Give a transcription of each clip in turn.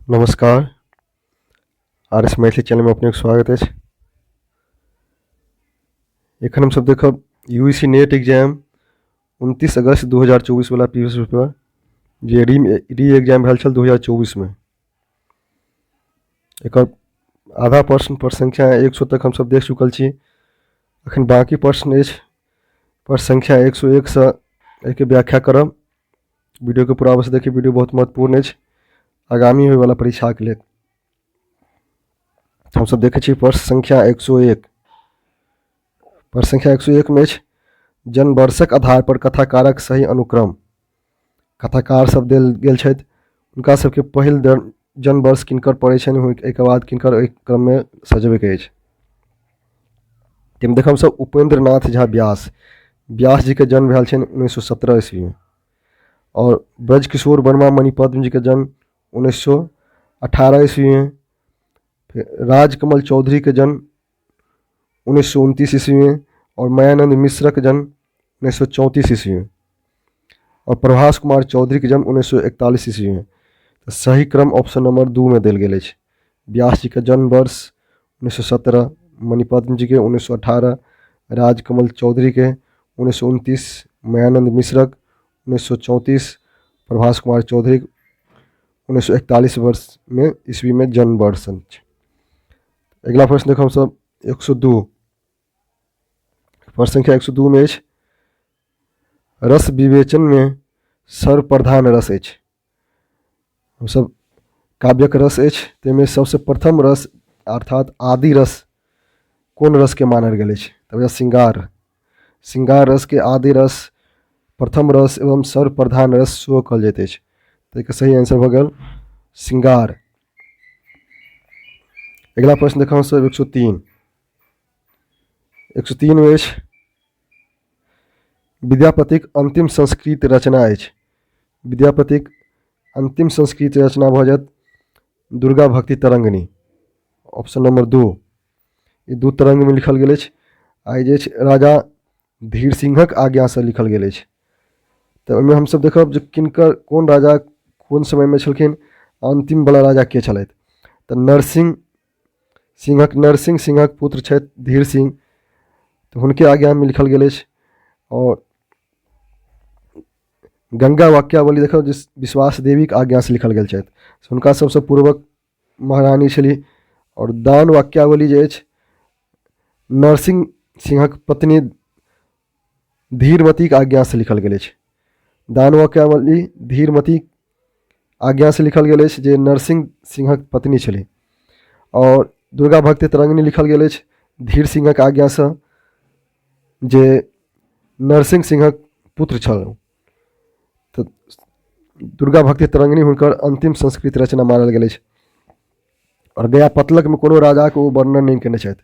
नमस्कार, R S Maithili चैनलमे अपनेके स्वागत अछि। एखन हमसभ देखब यू सी नेट एग्जाम 29 अगस्त 2024 वाला प्रीवियस पेपर जे री री एग्जाम भेल छल 2024 मे। एकर आधा प्रश्न पर संख्या 100 तक हमसभ देख चुकल छी। एखन बाँकी प्रश्न अछि पर संख्या 101सँ, एहिके व्याख्या करब। वीडियोके पूरा अवश्य देखी, वीडियो बहुत महत्वपूर्ण अछि आगामी होयवला परीक्षाके लेल। हमसभ देखै छी प्रश्न संख्या 101। प्रश्न संख्या 101 मे अछि, जनवर्षक आधार पर कथाकारक सही अनुक्रम। कथाकार सब देल गेल छथि, हुनका सबके पहिल जनवर्ष किनकर पड़ै छनि, एहिके बाद किनकर, एहि क्रममे सजबैके अछि। ताहिमे देखब हमसभ उपेन्द्र नाथ झा व्यास। व्यास जीके जन्म भेल छनि 1917 ईस्वीमे आओर ब्रजकिशोर वर्मा मणिपद्म जीके जन्म 1918 ईस्वीमे, फेर राजकमल चौधरीके जन्म 1929 ईस्वीमे आओर मायानन्द मिश्रक जन्म 1934 ईस्वीमे आओर प्रभास कुमार चौधरीके जन्म 1941 ईस्वीमे। तऽ सही क्रम ऑप्शन नंबर 2 मे देल गेल अछि। व्यास जीके जन्म वर्ष 1917, मणिपद्म जीके 1918, राजकमल चौधरीके 1929, मायानन्द मिश्रक 1934, प्रभास कुमार चौधरी 1941 वर्षमे ईस्वीमे जन्म वर्ष अछि। अगिला प्रश्न देखब हमसभ 102। प्रश्न संख्या 102 मे अछि, रस विवेचनमे सर्वप्रधान रस अछि। हमसभ काव्यक रस अछि, ताहिमे सबसँ प्रथम रस अर्थात आदि रस कोन रसके मानल गेल अछि? तब श्रृंगार। श्रृंगार रसके आदि रस, प्रथम रस एवं सर्वप्रधान रस सेहो कहल जाइत अछि। ताहिके सही आंसर भऽ गेल श्रृंगार। अगिला प्रश्न देखब हमसभ 103। 103 मे अछि, विद्यापतिक अंतिम संस्कृत रचना अछि। विद्यापतिक अंतिम संस्कृत रचना भऽ जायत दुर्गा भक्ति तरंगिणी, ऑप्शन नंबर 2। ई दू तरंगमे लिखल गेल अछि आ ई जे अछि राजा धीर सिंहक आज्ञासँ लिखल गेल अछि। तऽ ओहिमे हमसभ देखब जे किनकर कोन राजा कोन समयमे छलखिन, अन्तिमवला राजा के छलथि। तऽ नरसिंह सिंहक नरसिंह सिंहक पुत्र छथि धीर सिंह, तऽ हुनके आज्ञामे लिखल गेल अछि। आओर गंगा वाक्यावली देखब जे विश्वास देवीके आज्ञासँ लिखल गेल छथि, हुनका सबसँ पूर्वक महारानी छलीह। आओर दान वाक्यावली जे अछि नरसिंह सिंहक पत्नी धीरमतीके आज्ञासँ लिखल गेल अछि। दान वाक्यावली धीरमती आज्ञासँ लिखल गेल अछि जे नरसिंह सिंहक पत्नी छलीह। आओर दुर्गा भक्ति तरंगिणी लिखल गेल अछि धीर सिंहक आज्ञासँ जे नरसिंह सिंहक पुत्र छल। तऽ दुर्गा भक्ति तरंगिणी हुनकर अन्तिम संस्कृत रचना मानल गेल अछि। आओर गया पतलकमे कोनो राजाके ओ वर्णन नहि केने छथि,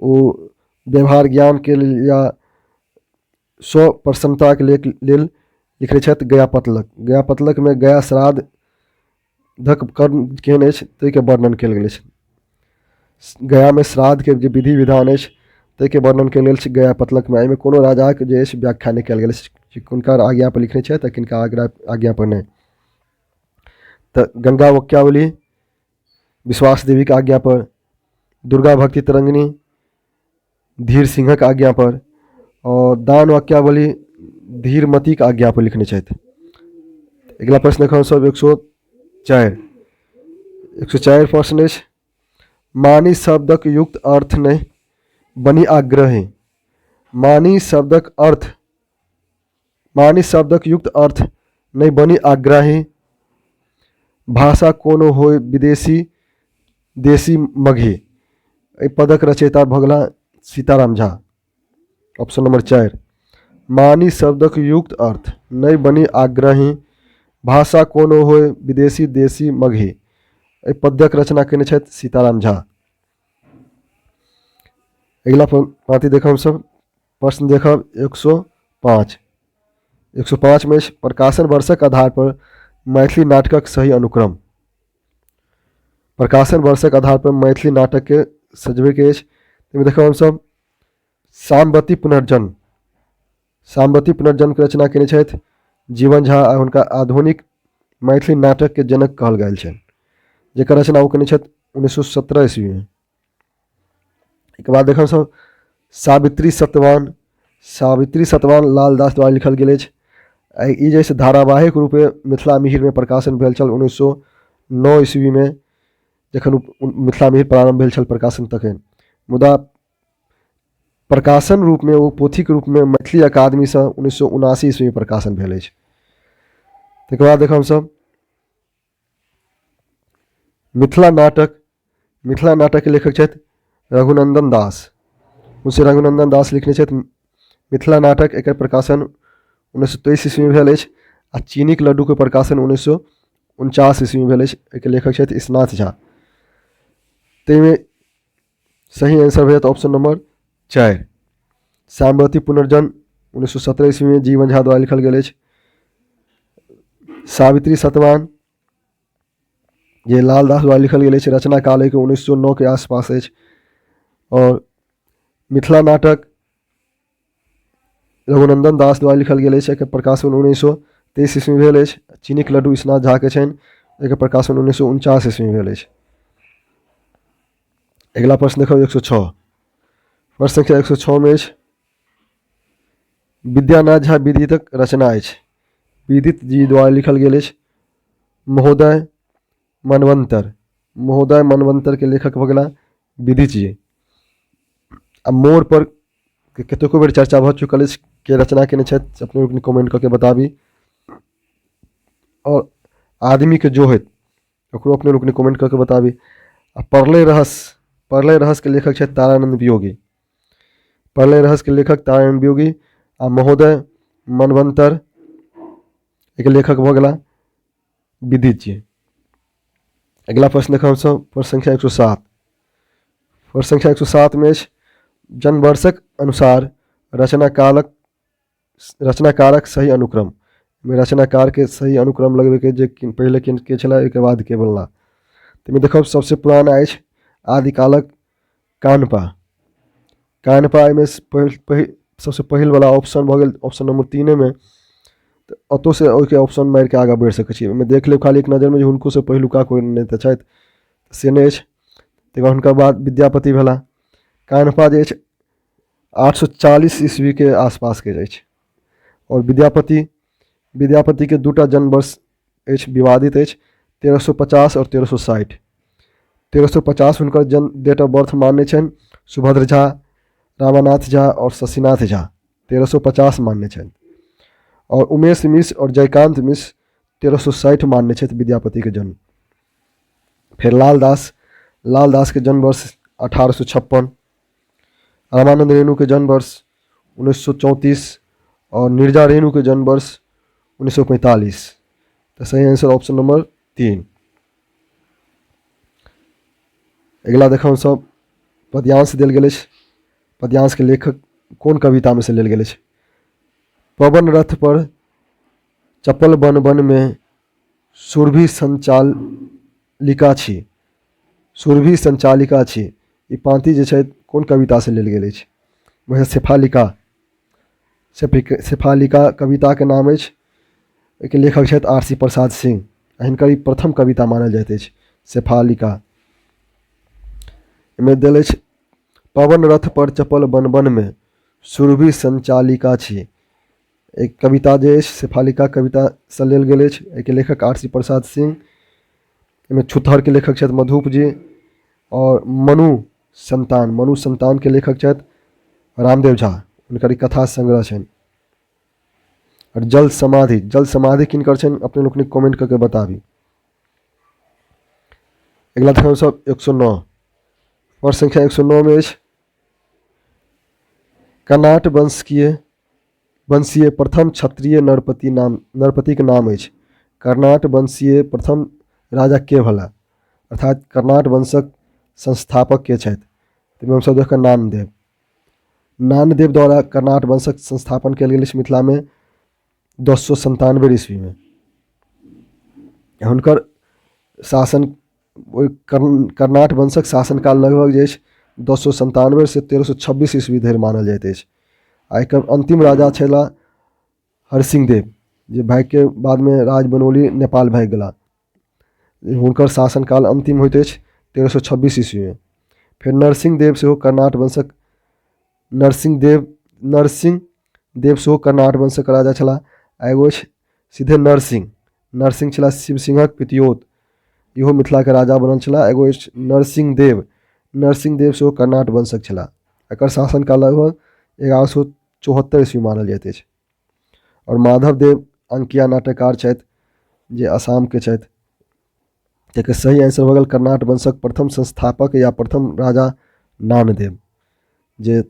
ओ व्यवहार ज्ञानके लेल या स्वप्रसन्नताके लेल लिखने छथि गया पतलक। गया पतलकमे गया श्राद्ध धक कर्म केहन अछि ताहिके वर्णन कयल गेल अछि। गयामे श्राद्धके जे विधि विधान अछि ताहिके वर्णन कयल गेल छै गया पतलकमे। एहिमे कोनो राजाके जे अछि व्याख्या नहि कयल गेल अछि कि हुनकर आज्ञापर लिखने छथि आ किनका आज्ञापर नहि। तऽ गंगा वाक्यावली विश्वास देवीके आज्ञापर, दुर्गा भक्ति तरंगिणी धीर सिंहक आज्ञापर आओर दान वाक्यावली धीरमतीके आज्ञापर लिखने छथि। अगिला प्रश्न देखब सब 104। 104 प्रश्न अछि, मानी शब्दक युक्त अर्थ नहि बनी आग्रही। मानी शब्दक अर्थ, मानी शब्दक युक्त अर्थ नहि बनी आग्रही, भाषा कोनो होय विदेशी देशी मगही। एहि पदक रचयिता भऽ गेला सीताराम झा, ऑप्शन नंबर 4। मानी शब्दक युक्त अर्थ नहि बनी आग्रही, भाषा कोनो होय विदेशी देशी मगही, एहि पद्यक रचना केने छथि सीताराम झा। अगिला पाँति देखब हमसभ, प्रश्न देखब 105। 105 मे अछि, प्रकाशन वर्षक आधार पर मैथिली नाटकक सही अनुक्रम। प्रकाशन वर्षक आधार पर मैथिली नाटकके सजबैके अछि। ताहिमे देखब हमसभ सामवती पुनर्जन्म। सामवती पुनर्जन्मके रचना केने छथि जीवन झा आ हुनका आधुनिक मैथिली नाटकके जनक कहल गेल छनि। जकर रचना ओ केने छथि 1917 ईस्वीमे। एहिके बाद देखब सब सावित्री सत्यवान। सावित्री सत्यवान लालदास द्वारा लिखल गेल अछि। ई जे छै धारावाहिक रूपे मिथिला मिहिरमे प्रकाशन भेल छल 1909 ईस्वीमे, जखन मिथिला मिहिर प्रारम्भ भेल छल प्रकाशन तखन। मुदा प्रकाशन रूपमे ओ पोथीके रूपमे मैथिली अकादमीसँ 1979 ईस्वीमे प्रकाशन भेल अछि। तकर बाद देखब हमसभ मिथिला नाटक। मिथिला नाटकके लेखक छथि रघुनन्दन दास। मुंशी रघुनन्दन दास लिखने छथि मिथिला नाटक। एकर प्रकाशन 1923 ईस्वीमे भेल अछि। आ चीनीक लड्डूके प्रकाशन 1949 ईस्वीमे भेल अछि। एहिके लेखक छथि ईशनाथ झा। ताहिमे सही आंसर भऽ जायत ऑप्शन नंबर 4। सामवती पुनर्जन्म 1917 ईस्वीमे जीवन झा द्वारा लिखल गेल अछि। सावित्री सतवान जे लालदास द्वारा लिखल गेल अछि, रचना काल एहिके 1909 के आसपास अछि। आओर मिथिला नाटक रघुनन्दन दास द्वारा लिखल गेल अछि। एकर प्रकाशन 1923 ईस्वीमे भेल अछि। चीनीक लड्डू ईशनाथ झाके छनि। एकर प्रकाशन 1949 ईस्वीमे भेल अछि। अगिला प्रश्न देखब 106। प्रश्न संख्या 106 मे अछि विद्यानाथ झा विदितक रचना अछि। विदित जी द्वारा लिखल गेल अछि महोदय मनवंतर। महोदय मनवंतर के लेखक भऽ गेला विदित जी। आ मोर पर कतेको बेर चर्चा भऽ चुकल अछि, के रचना केने छथि अपने लोकनि कमेंट कऽ के बताबी। आओर आदमीके जोहैत ओकरो अपने लोकनि कमेंट कऽ के बताबी। आ प्रलय रहस्य, प्रलय रहस्यके लेखक छथि तारानंद वियोगी। प्रलय रहस्यके लेखक तारानंद वियोगी। आ महोदय मनवंतर एहिके लेखक भऽ गेला विदित जी। अगिला प्रश्न देखब हमसभ प्रश्न संख्या 107। प्रश्न संख्या 107 मे अछि जनवर्षक अनुसार रचनाकारक सही अनुक्रम। रचनाकारके सही अनुक्रम लगबैके जे पहिले के छलै ओहिके बाद के बनला। ताहिमे देखब सबसँ पुराना अछि आदिकालक कान्हपा। कान्हपा एहिमे सबसँ पहिलवला ऑप्शन भऽ गेल ऑप्शन नंबर 3मे। तऽ ओतऽसँ ओहिके ऑप्शन मारिके आगाँ बढ़ि सकै छी। ओहिमे देख लेब खाली एक नजरिमे जे हुनकोसँ पहिलुका कोइ नहि तऽ छथि, से नहि अछि। तकर बाद हुनकर बाद विद्यापति भेलाह। कान्हपा जे अछि 840 ईस्वीके आसपासके अछि। आओर विद्यापतिके 2टा जन्मवर्ष अछि विवादित अछि, 1350 आओर 1360। 1350 हुनकर जन्म डेट ऑफ बर्थ मानने छनि सुभद्र झा, रामानाथ झा आओर शशिनाथ झा, 1350 मानने छनि। आओर उमेश मिश्र आओर जयकान्त मिश्र 1360 मानने छथि विद्यापतिके जन्म। फेर लालदास, लालदासके जन्म वर्ष 1856, रामानंद रेणुके जन्म वर्ष 1934 आओर निर्जा रेणुके जन्म वर्ष 1945। तऽ सही आंसर ऑप्शन नंबर 3। अगिला देखब सब पद्यांश देल गेल अछि। पद्यांशके लेखक कोन कवितामे से लेल गेल अछि? पवन रथ पर चपल बन बन में सुरभि संचालिका छी, सुरभि संचालिका छी, ई पाँति जे छै कोन कवितासँ लेल गेल अछि? वएह शेफालिका, शेफालिका कविताके नाम अछि। एहिके लेखक छथि आर सी प्रसाद सिंह। हिनकर ई प्रथम कविता मानल जाइत अछि शेफालिका। एहिमे देल अछि पवन रथ पर चपल बन बन में सुरभि संचालिका छी। एक कविता जे अछि शेफालिका कवितासँ लेल गेल अछि। एहिके लेखक आर सी प्रसाद सिंह। एहिमे छुतहरके लेखक छथि मधुप जी। आओर मनु संतान, मनु संतानके लेखक छथि रामदेव झा। हुनकर ई कथा संग्रह छनि। आओर जल समाधि, जल समाधि किनकर छनि अपने लोकनिक कमेंट कऽ के बताबी। अगिला देखब सब 109। प्रश्न संख्या 109 मे अछि कर्नाट वंशीय प्रथम क्षत्रिय नरपति नाम, नरपतिके नाम अछि। कर्नाट वंशीय प्रथम राजा के भेला, अर्थात कर्नाट वंशक संस्थापक के छथि? ताहिमे हमसभ देखऽ नानदेव। नानदेव द्वारा कर्नाट वंशक संस्थापन कयल गेल अछि मिथिलामे 1097 ईस्वीमे। हुनकर शासन ओहि कर्नाट वंशक शासनकाल लगभग जे अछि 1097 से 1326 ईस्वी धरि मानल जाइत अछि। आ एकर अन्तिम राजा छलाह हरसिंह देव, जे भागिके बादमे राज बनौली नेपाल भागि गेलाह। हुनकर शासनकाल अन्तिम होइत अछि 1326 ईस्वीमे। फेर नरसिंह देव सेहो कर्नाट वंशक, नरसिंह देव, नरसिंह देव सेहो कर्नाट वंशक राजा छलाह। आ एगो अछि सीधे नरसिंह, नरसिंह छलाह शिव सिंहक पितियोत, इहो मिथिलाके राजा बनल छलाह। एगो अछि नरसिंह देव, नरसिंह देव सेहो कर्नाट वंशक छलाह। एकर शासनकाल लगभग 1174 ईस्वी मानल जाइत अछि। आओर माधव देव अंकिया नाटककार छथि जे आसामके छथि। एकर सही आंसर भऽ गेल कर्नाट वंशक प्रथम संस्थापक या प्रथम राजा नानदेव, जे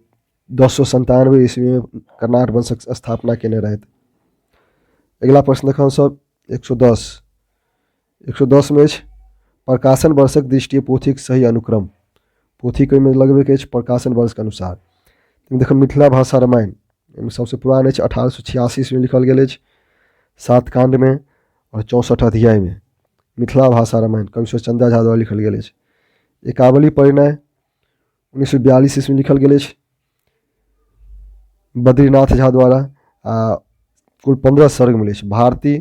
1097 ईस्वीमे कर्नाट वंशक स्थापना केने रहथि। अगिला प्रश्न देखब हमसभ 110। 110मे अछि प्रकाशन वर्षक दृष्टिए पोथीक सही अनुक्रम। पोथीके ओहिमे लगबैके अछि प्रकाशन वर्षके अनुसार। देखब मिथिला भाषा रामायण, एहिमे सबसँ पुरान अछि 1886 ईस्वीमे लिखल गेल अछि, 7 काण्डमे आओर 64 अध्यायमे। मिथिला भाषा रामायण कविश्वर चन्दा झा द्वारा लिखल गेल अछि। एकावली परिणय 1942 ईस्वीमे लिखल गेल अछि बद्रीनाथ झा द्वारा, आ कुल 15 सर्ग मिलै छै। भारती,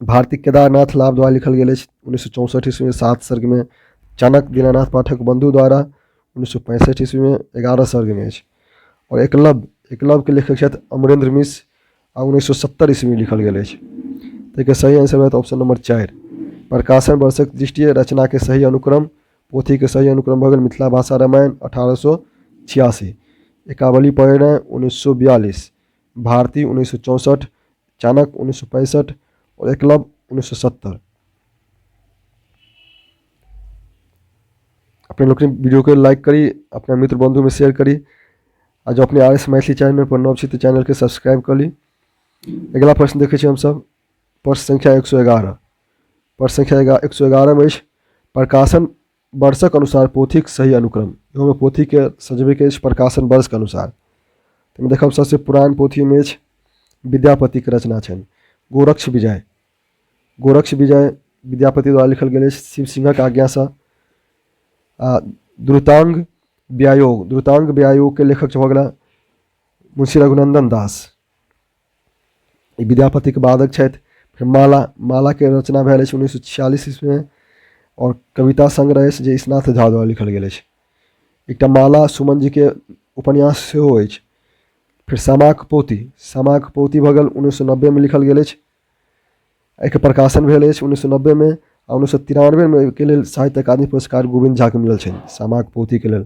भारती केदारनाथ लाभ द्वारा लिखल गेल अछि 1964 ईस्वीमे 7 सर्गमे। चाणक्य दीनानाथ पाठक बंधु द्वारा 1965 ईस्वीमे 11 सर्गमे अछि। आओर एकलव्य, एकलव्यके लेखक छथि अमरेंद्र मिश्र आ 1970 ईस्वीमे लिखल गेल अछि। ताहिके सही आंसर होयत ऑप्शन नंबर 4। प्रकाशन वर्षक दृष्टिए रचनाके सही अनुक्रम, पोथीके सही अनुक्रम भऽ गेल मिथिला भाषा रामायण 1886, एकावली परिणय 1942, भारती 1964, चाणक्य 1965 आओर एकलव्य 1970। अपने लोकनि वीडियोके लाइक करी, अपना मित्र बंधुमे शेयर करी, आ जँ अपने आर एस मैथिली चैनल पर नव छी तऽ चैनलके सब्सक्राइब कऽ ली। अगिला प्रश्न देखै छी हमसभ प्रश्न संख्या 111। प्रश्न संख्या 111 मे अछि प्रकाशन वर्षक अनुसार पोथीक सही अनुक्रम। इहोमे पोथीके सजबैके अछि प्रकाशन वर्षके अनुसार। ताहिमे देखब सबसँ पुरान पोथीमे अछि विद्यापतिके रचना छनि गोरक्ष विजय। गोरक्ष विजय विद्यापति द्वारा लिखल गेल अछि शिव सिंहक आज्ञासँ। आ द्रुतांग व्यायोग, द्रुतांग व्यायोगके लेखक भऽ गेला मुंशी रघुनंदन दास, ई विद्यापतिके बादक छथि। फेर माला, मालाके रचना भेल अछि 1946 ईस्वीमे आओर कविता संग्रह अछि जे ईशनाथ झा द्वारा लिखल गेल अछि। एकटा माला सुमन जीके उपन्यास सेहो अछि। फेर सामाक पौती, सामाक पौती भऽ गेल 1990मे लिखल गेल अछि। एहिके प्रकाशन भेल अछि 1990मे आ 1993मे एहिके लेल साहित्य अकादमी पुरस्कार गोविन्द झाके मिलल छनि सामाक पौतीके लेल।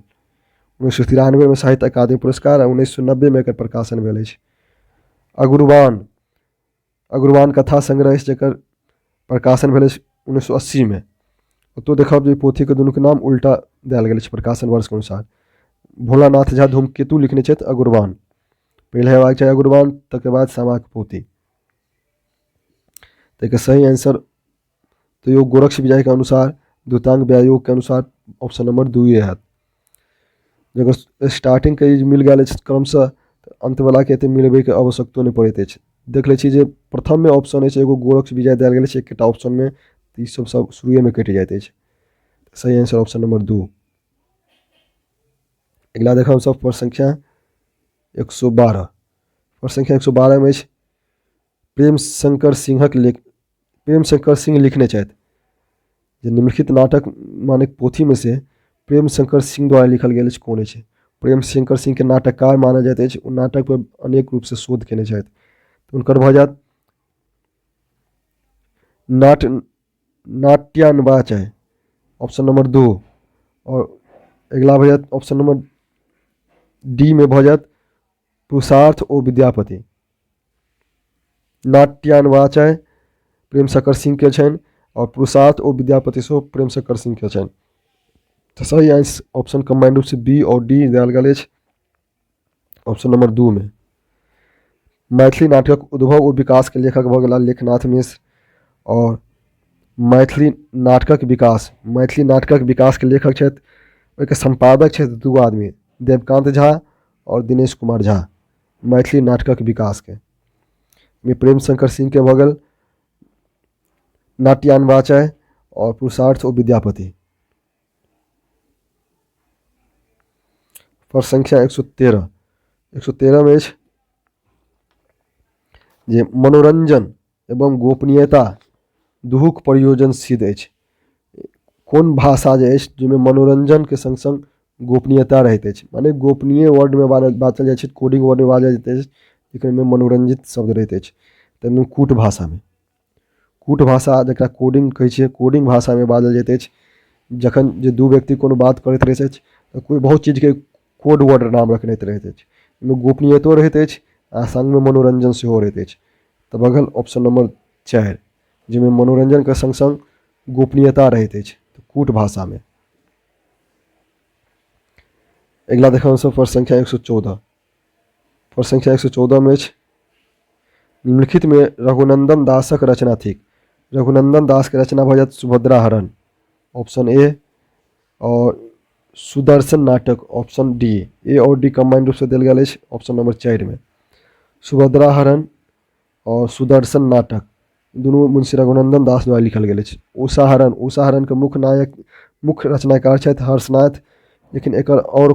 1993मे साहित्य अकादमी पुरस्कार आ 1990मे एकर प्रकाशन भेल अछि। अगुरवान, अगुरवान कथा संग्रह अछि जकर प्रकाशन भेल अछि 1980मे। ओतहु देखब जे पोथीके दुनूके नाम उल्टा देल गेल अछि प्रकाशन वर्षके अनुसार। भोलानाथ झा धूमकेतु लिखने छथि अगुरवान, पहिले हेबाक चाही अगुरवान तकर बाद सामाक पोथी। ताहिके सही आंसर तैयो गोरक्ष विजयके अनुसार द्वितांग व्यायोगके अनुसार ऑप्शन नंबर 2 हैत। जकर स्टार्टिंगके ई मिल गेल अछि क्रमशः अन्तवलाके एतेक मिलबैके आवश्यकतो नहि पड़ैत अछि। देख लै छी जे प्रथममे ऑप्शन अछि एगो गोरक्ष विजय देल गेल अछि एकेटा ऑप्शनमे, तऽ ई सब सब शुरुएमे कटि जाइत अछि। सही आंसर ऑप्शन नंबर 2। अगिला देखब हमसभ प्रश्न संख्या 112। प्रश्न संख्या 112मे अछि प्रेम शंकर सिंहक लेख, प्रेम शंकर सिंह लिखने छथि जे निम्नलिखित नाटक माने पोथीमे से प्रेम शंकर सिंह द्वारा लिखल गेल अछि कोन अछि। प्रेम शंकर सिंहके नाटककार मानल जाइत अछि, ओ नाटक पर अनेक रूपसँ शोध केने छथि। हुनकर भऽ जायत नाट्यानुवाचय ऑप्शन नंबर 2। आओर अगिला भऽ जायत ऑप्शन नंबर डी मे भऽ जायत पुरुषार्थ ओ विद्यापति। नाट्यानुवाचय प्रेम शंकर सिंह के छनि आओर पुरुषार्थ ओ विद्यापति सेहो प्रेम शंकर सिंह के छनि। तऽ सही आंसर ऑप्शन कम्बाइंड रूपसँ बी आओर डी देल गेल अछि ऑप्शन नंबर 2 मे। मैथिली नाटकक उद्भव ओ विकास के लेखक भऽ गेला लेखनाथ मिश्र। आओर मैथिली नाटकक विकास, मैथिली नाटकक विकास के लेखक छथि, ओहिके सम्पादक छथि 2 आदमी, देवकांत झा आओर दिनेश कुमार झा। मैथिली नाटकक विकासके मे प्रेम शंकर सिंह के भऽ गेल नाट्यानुवाचय आओर पुरुषार्थ ओ विद्यापति। पर संख्या 113, 113 मे अछि जे मनोरंजन एवं गोपनीयता दुहूक प्रयोजन सिद्ध अछि। कोन भाषा जे अछि जाहिमे मनोरञ्जनके सङ्ग सङ्ग गोपनीयता रहैत अछि, मने गोपनीय वर्डमे बाजल जाइ छै, कोडिंग वर्डमे बाजल जाइत अछि, लेकिन ओहिमे मनोरञ्जित शब्द रहैत अछि। ताहिमे कूट भाषामे, कूट भाषा जकरा कोडिंग कहै छियै, कोडिंग भाषामे बाजल जाइत अछि। जखन जे दू व्यक्ति कोनो बात करैत रहैत अछि तऽ कोइ बहुत चीजके कोड वर्ड नाम रखने रहैत अछि। ओहिमे गोपनीयतो रहैत अछि आ सङ्गमे मनोरञ्जन सेहो रहैत अछि। तऽ भऽ गेल ऑप्शन नम्बर 4, जाहिमे मनोरञ्जनके सङ्ग सङ्ग गोपनीयता रहैत अछि कूट भाषामे। अगिला देखब हमसभ प्रश्न संख्या 114। प्रश्न संख्या 114मे अछि, निम्नलिखितमे रघुनन्दन दासक रचना थिक। रघुनन्दन दासके रचना भऽ जायत सुभद्रा हरण, ऑप्शन ए, आओर सुदर्शन नाटक, ऑप्शन डी। ए आओर डी कम्बाइंड रूपसँ देल गेल अछि ऑप्शन नंबर 4मे। सुभद्रा हरण आओर सुदर्शन नाटक दुनू मुंशी रघुनन्दन दास द्वारा लिखल गेल अछि। उषा हरण, उषा हरणके मुख्य नायक, मुख्य रचनाकार छथि हर्षनाथ, लेकिन एकर आओर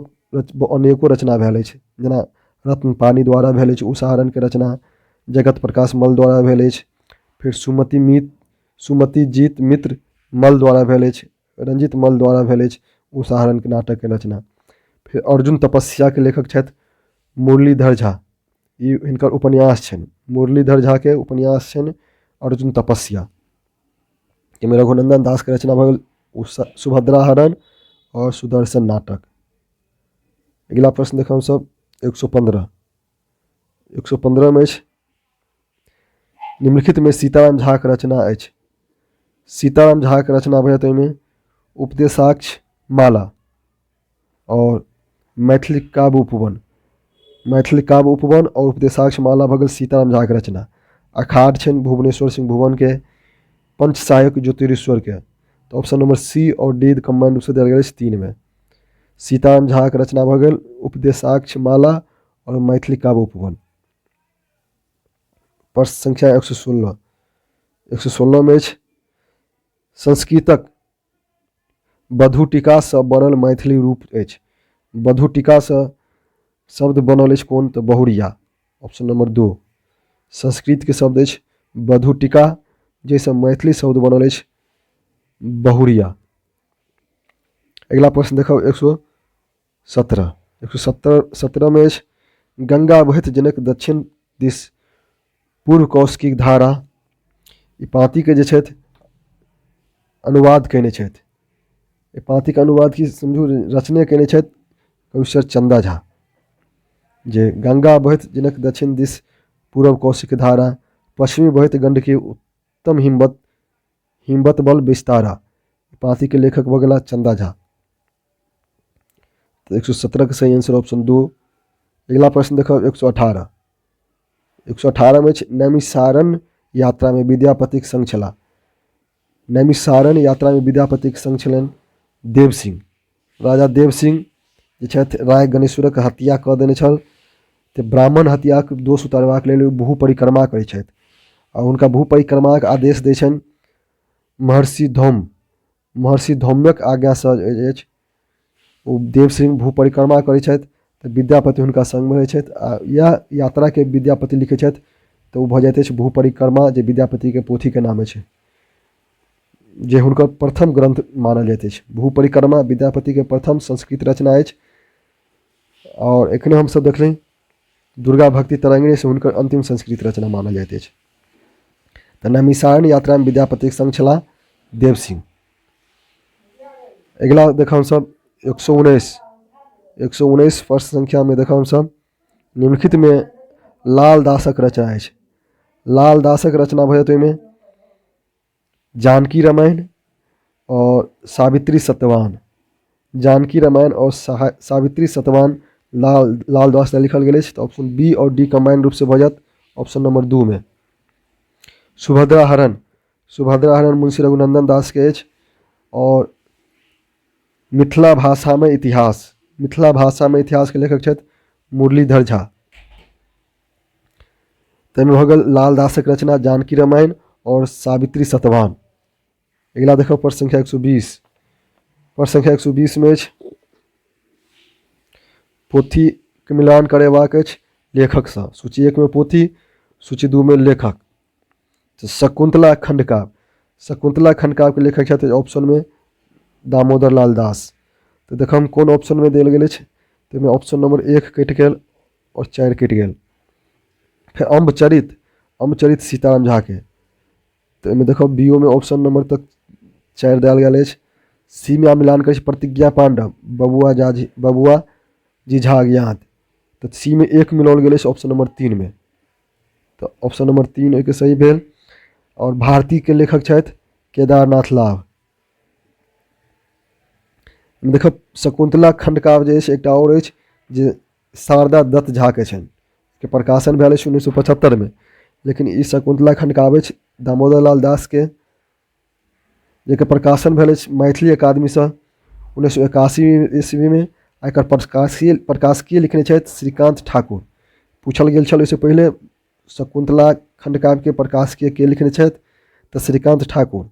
अनेको रचना भेल अछि, जेना रत्नपाणि द्वारा भेल अछि उषा हरणके रचना, जगत प्रकाश मल्ल द्वारा भेल अछि, फेर सुमति जीत मित्र मल्ल द्वारा भेल अछि, रंजित मल्ल द्वारा भेल अछि उषा हरणके नाटकके रचना। फेर अर्जुन तपस्याके लेखक छथि मुरलीधर झा, ई हिनकर उपन्यास छनि, मुरलीधर झाके उपन्यास छनि अर्जुन तपस्या। एहिमे रघुनन्दन दासके रचना भऽ गेल सुभद्रा हरण आओर सुदर्शन नाटक। अगिला प्रश्न देखब हमसभ 115। 115मे अछि, निम्नलिखितमे सीताराम झाक रचना अछि। सीताराम झाक रचना भऽ जायत ओहिमे उपदेशाक्ष माला आओर मैथिली काव्य उपवन। मैथिली काव्य उपवन आओर उपदेशाक्ष माला भऽ गेल सीताराम झाके रचना। अखाड़ छनि भुवनेश्वर सिंह भुवनके, पंचसहायक ज्योतिरीश्वरके। तऽ ऑप्शन नंबर सी आओर डी कम्बाइंड रूपसँ देल गेल अछि 3मे। सीताराम झाके रचना भऽ गेल उपदेशाक्ष माला आओर मैथिली काव्य उपवन। प्रश्न संख्या 116। 116मे अछि, संस्कृतक बधुटिकासँ बनल मैथिली रूप अछि। बधुटिकासँ शब्द बनल अछि कोन? तऽ बहुरिया, ऑप्शन नंबर 2। संस्कृतके शब्द अछि बधुटिका, जाहिसँ मैथिली शब्द बनल अछि बहुरिया। अगिला प्रश्न देखब 117। 117मे अछि, गंगा बहैत जनक दक्षिण दिस पूर्व कौशिकीक धारा, ई पाँतिके जे छथि अनुवाद कयने छथि। एहि पाँतिके अनुवाद की समझू रचने कयने छथि कविश्वर चन्दा झा, जे गंगा बहैत जनक दक्षिण दिस पूर्व कौशिक धारा, पश्चिमी बहैत गंडकी उत्तम हिमवत, हिमवत बल विस्तारा। पाँतिके लेखक भऽ गेला चन्दा झा। तऽ 117के सही आंसर ऑप्शन 2। अगिला प्रश्न देखब 118। 118मे अछि, नैमिषारण्य यात्रामे विद्यापतिक संग छलाह। नैमिषारण्य यात्रामे विद्यापतिक संग छलनि देव सिंह। राजा देव सिंह जे छथि राय गणेश्वरक हत्या कऽ देने छल, तऽ ब्राह्मण हत्याक दोष उतारबाक लेल ओ भू परिक्रमा करै छथि आ हुनका भू परिक्रमाक आदेश दै छनि महर्षि धौम्य। महर्षि धौम्यक आज्ञासँ जे अछि ओ देव सिंह भू परिक्रमा करै छथि, तऽ विद्यापति हुनका सङ्गमे रहै छथि आ इएह यात्राके विद्यापति लिखै छथि, तऽ ओ भऽ जाइत अछि भू परिक्रमा, जे विद्यापतिके पोथीके नाम अछि, जे हुनकर प्रथम ग्रन्थ मानल जाइत अछि। भू परिक्रमा विद्यापतिके प्रथम संस्कृत रचना अछि। आओर एखने हमसभ देखली दुर्गा भक्ति तरंगिणी से हुनकर अन्तिम संस्कृत रचना मानल जाइत अछि। तऽ नैमिषारण्य यात्रामे विद्यापतिक सङ्ग छलाह देव सिंह। अगिला देखब हमसभ 119। 119 प्रश्न संख्यामे देखब हमसभ, निम्नलिखितमे लाल दासक रचना अछि। लाल दासक रचना भऽ जायत ओहिमे जानकी रामायण आओर सावित्री सत्यवान। जानकी रामायण आओर सावित्री सत्यवान लाल दास द्वारा लिखल गेल अछि। तऽ ऑप्शन बी आओर डी कम्बाइंड रूपसँ भऽ जायत ऑप्शन नंबर 2मे। सुभद्रा हरण, सुभद्रा हरण मुंशी रघुनंदन दासके अछि। आओर मिथिला भाषामे इतिहास, मिथिला भाषामे इतिहासके लेखक छथि मुरलीधर झा। ताहिमे भऽ गेल लाल दासक रचना जानकी रामायण आओर सावित्री सतवान। अगिला देखब प्रश्न संख्या 120। प्रश्न संख्या 120मे अछि, पोथीके मिलान करेबाक अछि लेखकसँ। सूची 1मे पोथी, सूची 2मे लेखक। तऽ शकुन्तला खंडकाव्य, शकुन्तला खण्डकाव्यके लेखक छथि ऑप्शनमे दामोदर लाल दास। तऽ देखब कोन ऑप्शनमे देल गेल अछि। ताहिमे ऑप्शन नंबर 1 कटि गेल आओर 4 कटि गेल। फेर अम्बचरित, अम्बचरित सीताराम झाके, तऽ एहिमे देखब बी ओ मे ऑप्शन नंबर तक 4 देल गेल अछि। सी मे मिलान करै छी प्रतिज्ञा पाण्डव, बबुआ जाजी, बबुआ जी झा अज्ञात, तऽ सी मे 1 मिलाओल गेल अछि ऑप्शन नंबर 3 मे, तऽ ऑप्शन नंबर 3 ओहिके सही भेल। आओर भारतीके लेखक छथि केदारनाथ लाभ। देखब शकुन्तला खण्डकाव्य जे अछि एकटा आओर अछि जे शारदा दत्त झाके छनि, के प्रकाशन भेल अछि 1975मे, लेकिन ई शकुन्तला खण्डकाव्य अछि दामोदर लाल दासके, जकर प्रकाशन भेल अछि मैथिली अकादमीसँ 1981 ईस्वीमे, आ एकर प्रकाशकीय लिखने छथि श्रीकान्त ठाकुर। पूछल गेल छल ओहिसँ पहिले शकुन्तला खण्डकाव्यके प्रकाशकीय के लिखने छथि, तऽ श्रीकान्त ठाकुर।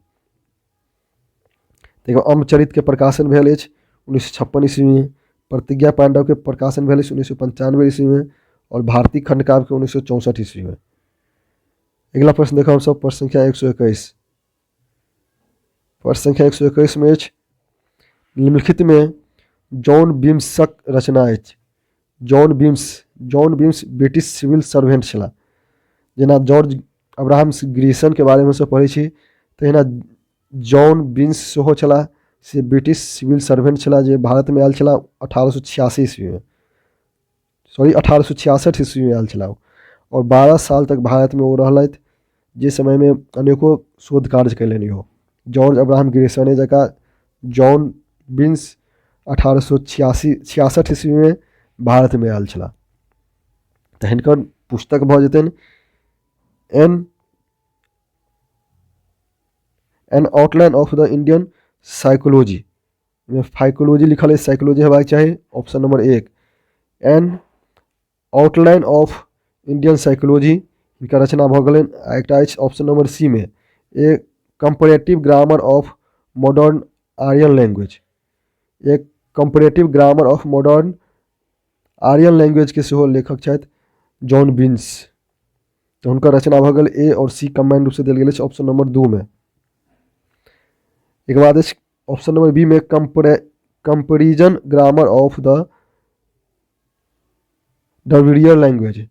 देखियौ अम्बचरितके प्रकाशन भेल अछि 1956 ईस्वीमे, प्रतिज्ञा पाण्डवके प्रकाशन भेल अछि 1995 ईस्वीमे, आओर भारती खण्डकाव्यके 1964 ईस्वीमे। अगिला प्रश्न देखब हमसभ प्रश्न संख्या 121। प्रश्न संख्या 121 मे अछि निम्नलिखितमे जॉन बीम्सक रचना अछि। John Beames, John Beames British civil servant छलाह। जेना जॉर्ज अब्राहम ग्रीसनके बारेमे हमसभ पढ़ै छी, तहिना जॉन बीम्स सेहो छलाह, से ब्रिटिश सिविल सर्वेंट छलाह जे भारतमे आयल छलाह 1886 ईस्वीमे, सॉरी 1866 ईस्वीमे आयल छलाह आओर 12 साल तक भारतमे ओ रहलथि, जे समयमे अनेको शोध कार्य कयलनि इहो। जॉर्ज अब्राहम ग्रीसने जकाँ जॉन बीम्स 1886 ईस्वीमे भारतमे आयल छलाह। तऽ हिनकर पुस्तक भऽ जेतनि an outline of the Indian psychology. Phycology लिखल अछि, साइकोलॉजी हेबाक चाही, option number 1। An outline of Indian psychology हिनकर रचना भऽ गेलनि। आ एकटा अछि ऑप्शन नंबर सी मे a comparative grammar of modern Aryan language, a comparative grammar of modern Aryan लैंग्वेजके सेहो लेखक छथि जॉन बिन्स। तऽ हुनकर रचना भऽ गेल ए आओर सी कम्बाइंड रूपसँ देल गेल अछि ऑप्शन नंबर 2 मे। एकर बाद अछि ऑप्शन नंबर बी मे comparison grammar of the Dravidian language.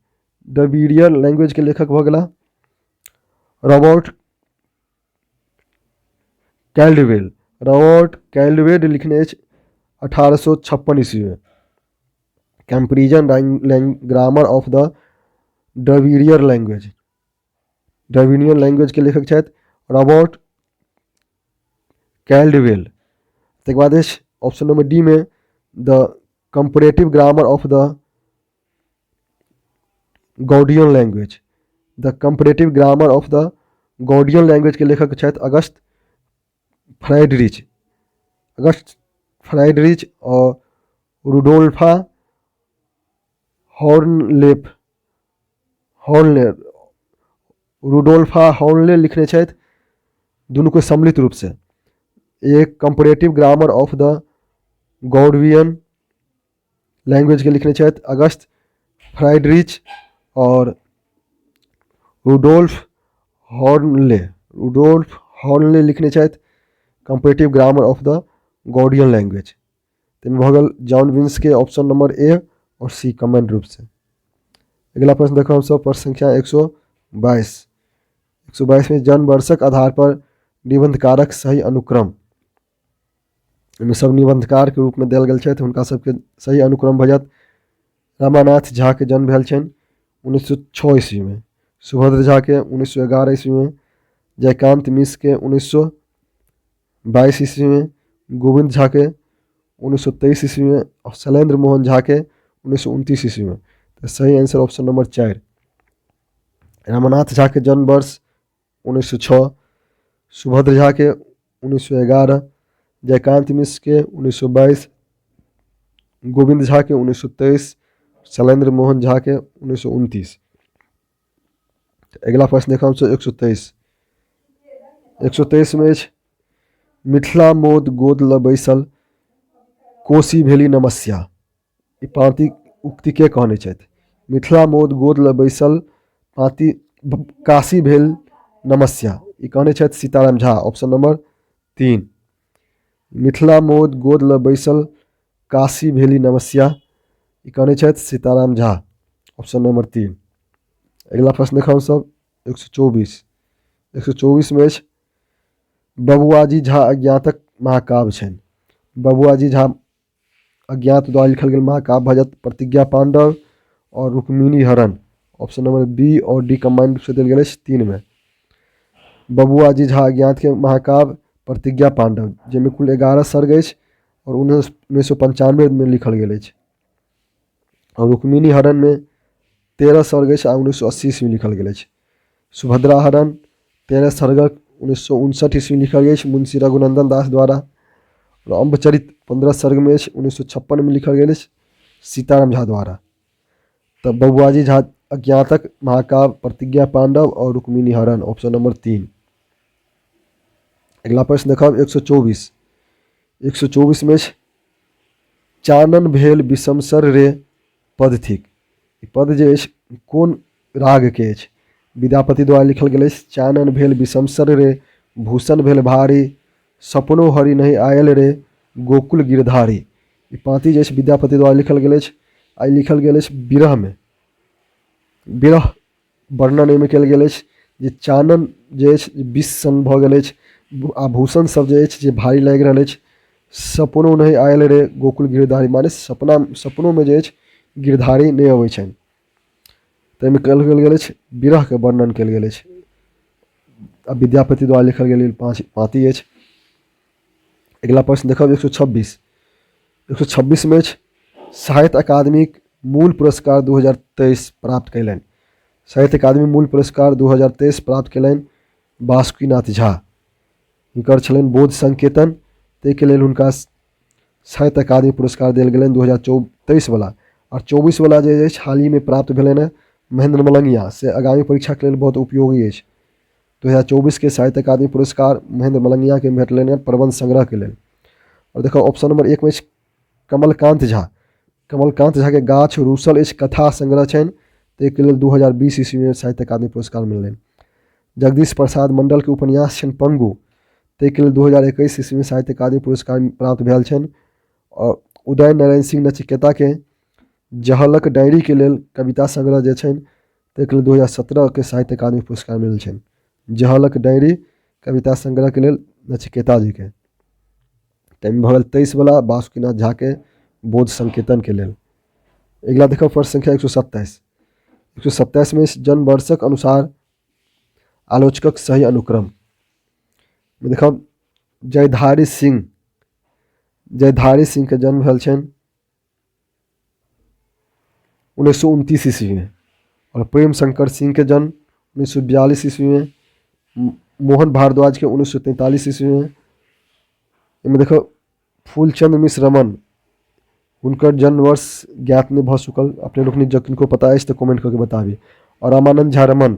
Dravidian language के लेखक भऽ गेला रॉबर्ट कैल्डवेल। रॉबर्ट कैल्डवेल लिखने अछि 1856 ईस्वी में comparison grammar of the Dravidian language. Dravidian language के लेखक छथि रॉबर्ट कैल्डवेल। तकर बाद अछि ऑप्शन नंबर डी में the comparative grammar of the Gaudian language. The comparative grammar of the Gaudian language के लेखक छथि अगस्त फ्राइडरिच। अगस्त फ्राइडरिच और रुडोल्फा हॉर्नलेफ, हॉर्नले, रुडोल्फा हॉर्नले लिखने छथि दुनूके सम्मिलित रूपसँ एक comparative grammar of the Gaudian language के लिखने छथि अगस्त फ्राइडरिच और रुडोल्फ हॉर्नले। रुडोल्फ हॉर्नले लिखने छथि comparative grammar of the Gaudian language. ताहिमे भऽ गेल जॉन विंस के ऑप्शन नंबर ए और सी कमेंट रूप से। अगिला प्रश्न देखो हमसब प्रश्न संख्या 122। 122 में जन्म वर्षक आधार पर निबंधकारक सही अनुक्रम। एहिमे सब निबंधकार के रूप में देल गेल छथि, हुनका सबके सही अनुक्रम भऽ जायत। रमानाथ झा के जन्म भेल छनि 1906 ईस्वी में, सुभद्र झा के 1911 ईस्वी में, जयकांत मिश्र के 1922 ईस्वी में, गोविंद झा के 1923 ईस्वी में और शैलेंद्र मोहन झा के 1929 ईस्वी में। तो सही answer option number 4। Ramanath Jha के जन्म वर्ष 1906, सुभद्र झा के 1911, जयकांत मिश्र के 1922, गोविंद झा के 1923, शैलेंद्र मोहन झा के 1929। अगिला प्रश्न देखब हमसब 123। 123 में अछि मिथिला मोद गोद ल बैसल कोसी भेली नमस्या। ई पाँति उक्ति के कहने छथि? मिथिला मोद गोद ल बैसल पाँति काशी भेल नमस्या। ई कहने छथि सीताराम झा, ऑप्शन नंबर 3। मिथिला मोद गोद ल बैसल काशी भेली नमस्या, ई कहने छथि सीताराम झा, ऑप्शन नंबर 3। अगिला प्रश्न देखब हमसभ 124। 124 मे अछि बबुआजी झा अज्ञातक महाकाव्य छनि। बबुआजी झा अज्ञात द्वारा लिखल गेल महाकाव्य भऽ जायत प्रतिज्ञा पाण्डव आओर रुक्मिणी हरण, ऑप्शन नंबर बी आओर डी कम्बाइंड रूपसँ देल गेल अछि 3 मे। बबुआजी झा अज्ञातके महाकाव्य प्रतिज्ञा पाण्डव, जाहिमे कुल 11 सर्ग अछि आओर 1995 मे लिखल गेल अछि। आओर रुक्मिणी हरणमे 13 सर्ग अछि आ 1980 ईस्वी लिखल गेल अछि। सुभद्रा हरण 13 सर्गक 1959 ईस्वी लिखल गेल अछि मुंशी रघुनंदन दास द्वारा। आओर अम्बचरित 15 सर्गमे अछि, 1956 मे लिखल गेल अछि सीताराम झा द्वारा। तऽ बबुआजी झा अज्ञातक महाकाव्य प्रतिज्ञा पाण्डव आओर रुक्मिणी हरण, ऑप्शन नंबर 3। अगिला प्रश्न देखब 124। 124 मे अछि चानन भेल विषमसर रे पद थिक। ई पद जे अछि कोन रागके अछि? विद्यापति द्वारा लिखल गेल अछि चानन भेल विषमसर रे भूषण भेल भारी सपनो हरि नहि आयल रे गोकुल गिरधारी। ई पाँति जे अछि विद्यापति द्वारा लिखल गेल अछि आ ई लिखल गेल अछि विरहमे। विरह वर्णन एहिमे कयल गेल अछि जे चानन जे अछि विष सन भऽ गेल अछि आ भूषण सब जे अछि जे भारी लागि रहल अछि। सपनो नहि आयल रे गोकुल गिरधारी, माने सपना सपनोमे जे अछि गिरधारी नहि अबै छनि। ताहिमे कहल गेल अछि विरहके वर्णन कयल गेल अछि आ विद्यापति द्वारा लिखल गेल पाँति अछि। अगिला प्रश्न देखब 126। 126 मे अछि साहित्य अकादमीक मूल पुरस्कार 2023 प्राप्त कयलनि। साहित्य अकादमी मूल पुरस्कार 2023 प्राप्त कयलनि बासुकीनाथ झा। हुनकर छलनि बोध संकेतन, ताहिके लेल हुनका साहित्य अकादमी पुरस्कार देल गेलनि 2023 वला। आओर 24 वला जे अछि हालहिमे प्राप्त भेलनि हँ महेंद्र मलंगिया, से आगामी परीक्षाके लेल बहुत उपयोगी अछि। 2024 के साहित्य अकादमी पुरस्कार महेंद्र मलंगियाके भेटलनि हँ प्रबंध संग्रहके लेल। आओर देखो ऑप्शन नंबर 1 मे अछि कमलकांत झा। कमलकांत झा के गाछ रूसल अछि कथा संग्रह छनि, ताहिके लेल 2020 ईस्वी में साहित्य अकादमी पुरस्कार मिललनि। जगदीश प्रसाद मंडल के उपन्यास छनि पंगु, ताहिके लेल 2021 ईस्वी में साहित्य अकादमी पुरस्कार प्राप्त भेल छनि। आओर उदय नारायण सिंह नचिकेता के जहलक डायरी के लेल कविता संग्रह जे छनि ताहिके लेल 2017 के साहित्य अकादमी पुरस्कार मिलल छनि। जहलक डायरी कविता संग्रह के लेल नचिकेता जी के। ताहिमे भऽ गेल 23 वला बासुकीनाथ झा के बोध संकेतन के लेल। अगिला देखब प्रश्न संख्या 127। 127 में जन्म वर्षक अनुसार आलोचकक सही अनुक्रम। देखब जयधारी सिंह, जयधारी सिंह के जन्म भेल छनि 1929 ईस्वी में और प्रेम शंकर सिंह के जन्म 1942 ईस्वी में, मोहन भारद्वाज के 1943 ईस्वी में। एहिमे देखो फूलचंद मिश्र रमन, हुनकर जन्म वर्ष ज्ञात नहि भऽ चुकल, अपने लोकनि जँ किनको पता अछि तऽ कमेंट कऽ के बताबी। और रामानंद झा रमन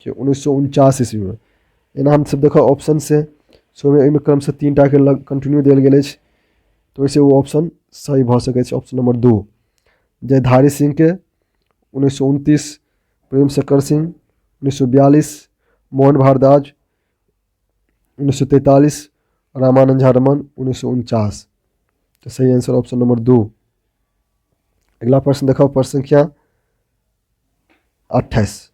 के 1949 ईस्वी में। एना हमसब देखो ऑप्शन से एहिमे क्रमशः 3 टाके लग कंटिन्यू देल गेल अछि, तऽ ओहिसँ ओ ऑप्शन सही भऽ सकै छै, ऑप्शन नंबर 2। जयधारी सिंह के 1929, प्रेम शंकर सिंह 1942, मोहन भारद्वाज 1943, रामानंद झा रमन 1949। तऽ सही आंसर ऑप्शन नंबर 2। अगिला प्रश्न देखब प्रश्न संख्या 28।